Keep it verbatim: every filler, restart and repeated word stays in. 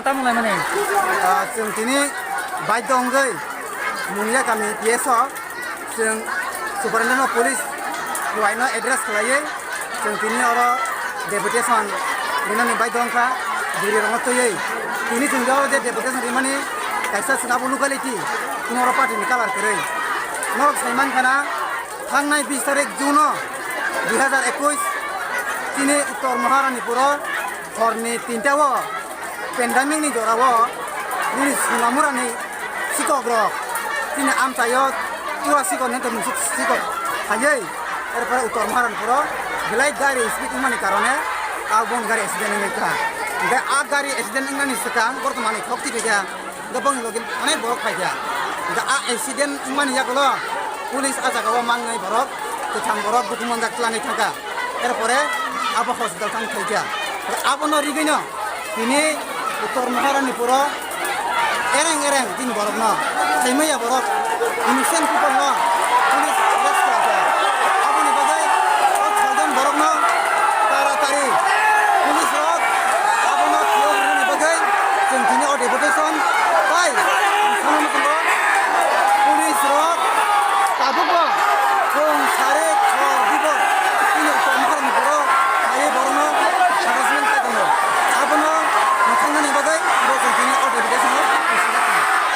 Tamo laimani? Ah, chwng tini baidho wngwi Mungia kami P S o chwng Superintendent of Police kuaino address khlaiwi chwng tini oro deputation rinani baidho wngkha, bwrwirokno twiwi. Tini chwng je oro je deputation rimani kaisa chwng abo locality, chwng oro party ni colour kwrwi. Norok sai mankha na, thangnai bis tarik June o dui hazar ekush chini Uttor Maharanipuro horni tinta o pandemic ni jora o nini Sonamurani sikok rok chini amchai o tura sikok ni tongmung sik-, sikok khaiwi, erpore Uttor Maharanipuro belai gari speed wngmani karone a boni gari accident wngwi kha. Hingke a gari accident wngnani swkang bortomani khok twi phaikha. Hingke bongni logi onek borok phaikha. Hingke a accident wngmani yagulo police a jaga o mangnai borok, kwthang borok, bukhuk manjak twlangwi thangkha. Erpore abo hospital thang phaikha. Abono rigwino tini Uttor Maharanipuro ereng ereng tin borokno, saimaya borok, innocent people no police